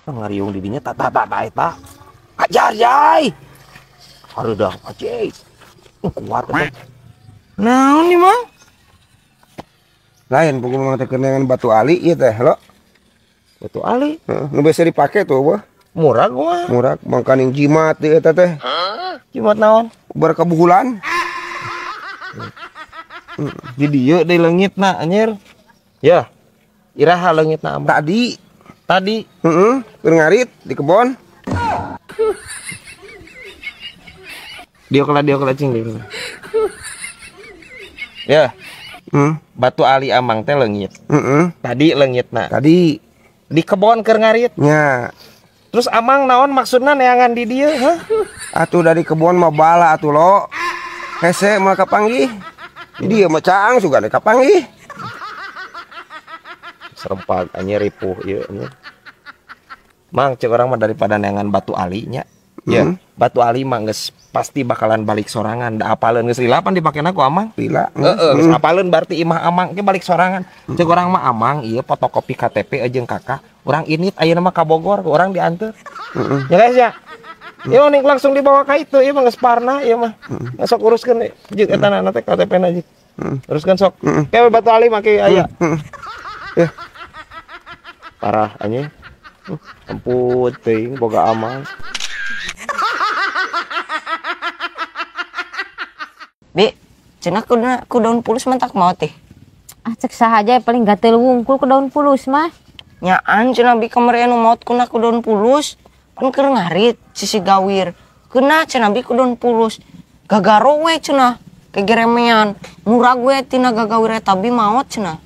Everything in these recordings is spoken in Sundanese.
Ngariung di dinya tata tata eta. Ajar jai. Hareudang aceh. Kuat eta. Naon nih, Mang? Lain pokoknya mang teh keunangan batu ali ieu teh, lo. Batu ali. Heeh, nu biasa dipake tuh, wah. Murah gua. Murah, mangkaning jimat ieu eta teh. Jimat naon? Ubar kabuhulan. Di dieu deui leungitna anjir. Ya. Iraha leungitna amang? Tadi. Tadi. Heeh, keur ngarit di kebon. Dia kela cing deui. Ya. Batu ali amang teh leungit. Tadi leungitna. Tadi di kebon keur ngarit. Nya. Terus amang naon maksudna neangan di dieu, hah? Atuh dari kebon mah bala atuh lo. Hese mah kapanggih. Di dieu mah caang sugan kapanggih. Serempak anjir ripuh ieu anjir. Mang cek urang mah daripada neangan batu ali nya. Ya, batu ali mah geus pasti bakalan balik sorangan. Da apaleun geus lila pan dipakena ku amang. Lila. Heeh, geus apaleun berarti imah amang ge balik sorangan. Cek urang mah amang ieu fotokopi KTP jeung kakak. Urang init ayeuna mah ka Bogor, urang dianteur. Ya guys ya. Ieu mah langsung dibawa ka itu, ieu mah geus parna ieu mah. Sok uruskeun jeung eta na teh KTP-na jeung. Uruskeun sok. Ke batu ali mah ke aya. Ya. Parah anjing. Emput teuing boga amang. Bi, cenah ku daun pulus mah tak mau teh. Ah cek sahaja paling gatel wungkul ku daun pulus mah. Nyaan cenah bi kamari anu maot kuna ku daun pulus. Pan keur ngarit sisi gawir. Keuna cenah bi ku daun pulus. Gagaro we cenah kegeremean. Murag we tina gagawir eta bi maot cenah.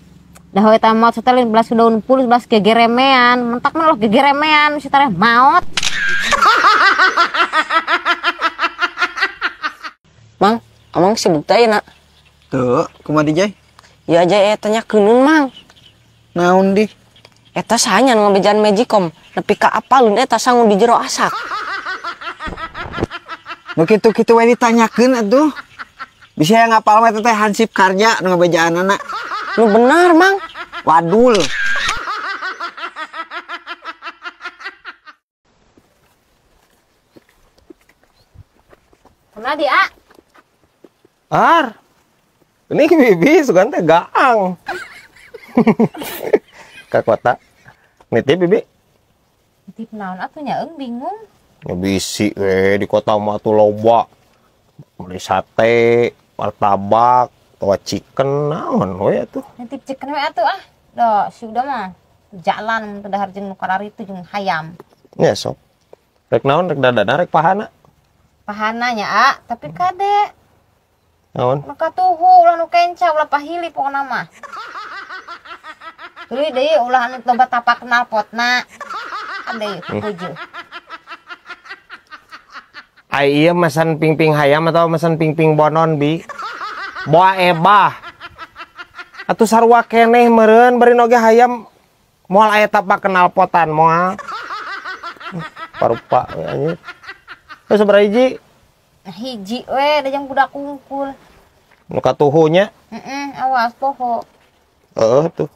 Dah eta maot setelin belas ku daun pulus belas kegeremean. Mentak mah loh gegeremean si tareh maot. Mang, amang sibuk teh nak? Tuh, kumaha di jai? Ya aja eta nya keuneun mang. Naon di? Eta saha nu ngabejaan Magicom, nepi ka apaleun eta sangu di jero asak. Nu kitu-kitu we ditanyakeun atuh. Bisa yang ngapal mah eta teh hansip karya nu ngabejaanana. Nu bener mang. Wadul. Kumaha di a? Ar. Ini bibi sugan teh gaang. Ka kota. Nitip bibi. Nitip naon atuh nya eung bingung. Ya bisi we di kota mah atuh loba. Beli sate, martabak, atawa chicken naon we atuh. Nitip chicken we atuh ah. Doh, sudah mah jalan teu dahar jeung nu kararitu jeung hayam. Nya sok. Rek naon rek dadana rek pahana. Pahana nya a, tapi kade. Naon? Nu katuhu ulah nu kenca ulah pahili pokona mah. Tuluy deui ulah anu loba tapak knalpotna. Ade tujuh. Ai ieu mesen pingping hayam atau mesen pingping bonon bi? Boa ebah. Atuh sarua keneh meureun bari oge hayam moal aya tapak knalpotan moal. Parupa anjir. Geus sabaraha hiji? Hiji we da jeung budak kungkul. Nu katuhu nya? Heeh, awas poho. Heeh tuh.